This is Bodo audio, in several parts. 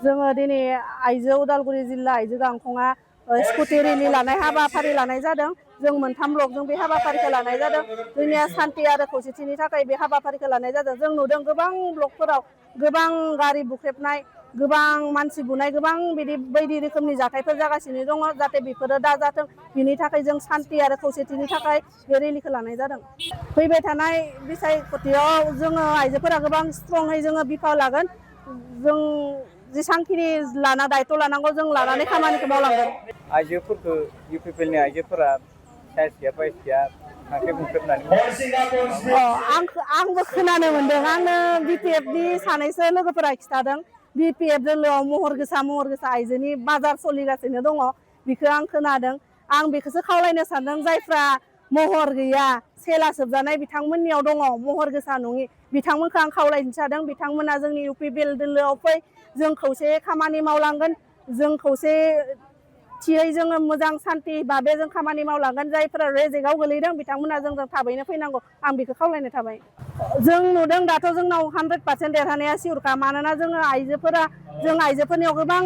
जोङो दिनै आइजो उदालगुरि जिल्ला आइजो गांखंआ स्कुटि रेलि लानाय हाबाफारि लानाय जादों। जों मोनथाम ब्लकजों बे हाबाफारिखौ लानाय जादों। जोंनिया सान्थि आरो खौसेथिनि थाखाय बे हाबाफारिखौ लानाय जादों। जों नुदों गोबां ब्लकफोराव गोबां गारि बुख्रेबनाय, गोबां मानसि बुनाय, गोबां बायदि रोखोमनि जाथायफोर जागासिनो दङ। जाहाथे बेफोरो दाजाथों, बिनि थाखाय जों सान्थि आरो खौसेथिनि थाखाय बे रेलिखौ लानाय जादों। फैबाय थानाय बिसायख'थियाव जोङो आइजोफोरा गोबां स्ट्रङै जोङो बिफाव लागोन। जों जेसांखिनि लाना दायथ' लानांगौ जों लानानै खामानिखौ मावलांगोन। आइजोफोरखौ इउपिपिएलनि आइजोफोरा साइस गैया बाइस गैया खांख्राइ बुख्रेबनानै आंबो खोनानो मोन्दों। आंनो बिपिएफनि सानैसो लोगोफोरा खिन्थादों। बिपिएफ दोलोआव महर गोसा आइजोनि बाजार सोलिगासिनो दङ। बेखौ आं खोनादों। आं बेखौसो खावलायनो सानदों, जायफ्रा महर गैया, सेला सोबजानाय बिथांमोननियाव दङ महर गोसा नङि, बिथांमोनखौ आं खावलायनो सानदों। बिथांमोना जोंनि इउपिपिएल दोलोआव फै, जों खौसे खामानि मावलांगोन। जों खौसेथियै जोङो मोजां सान्थि भाबै जों खामानि मावलांगोन। जायफोरा रेजेकआव गोलैदों बिथांमोना जोंजों थाबैनो फैनांगौ, आं बेखौ खावलायनाय थाबाय। जों नुदों दाथ' जोंनाव 100% देरहानाया सिउरखा। मानोना जों आइजोफोरनियाव गोबां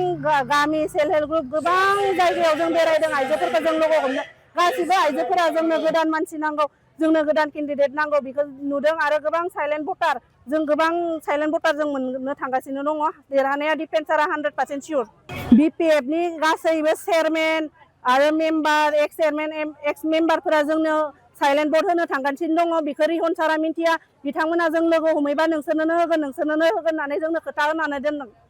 गामि सेल्फ हेल्प ग्रुप गोबां जायगायाव जों बेरायदों। आइजोफोरखौ जों लोगो हमनो, गासिबो आइजोफोरा जोंनो गोदान मानसि नांगौ, जोंनो गोदान केन्डिडेट नांगौ, बेखौ नुदों। आरो गोबां साइलेन्ट भटार, जों गोबां साइलेन्ट भटार जों मोननो थांगासिनो दङ। देरहानाया डिफेन्सारा 100% सिउर। बिपिएफनि गासैबो चेयारमेन आरो मेम्बार, एक्स चेयारमेन, एक्स मेम्बारफोरा जोंनो साइलेन्ट भट होनो थांगासिनो दङ। बेखौ रिहन सारा मिन्थिया। बिथांमोना जों लोगो हमैबा नोंसोरनो होगोन होननानै जोंनो खोथा होनानै दोनदों।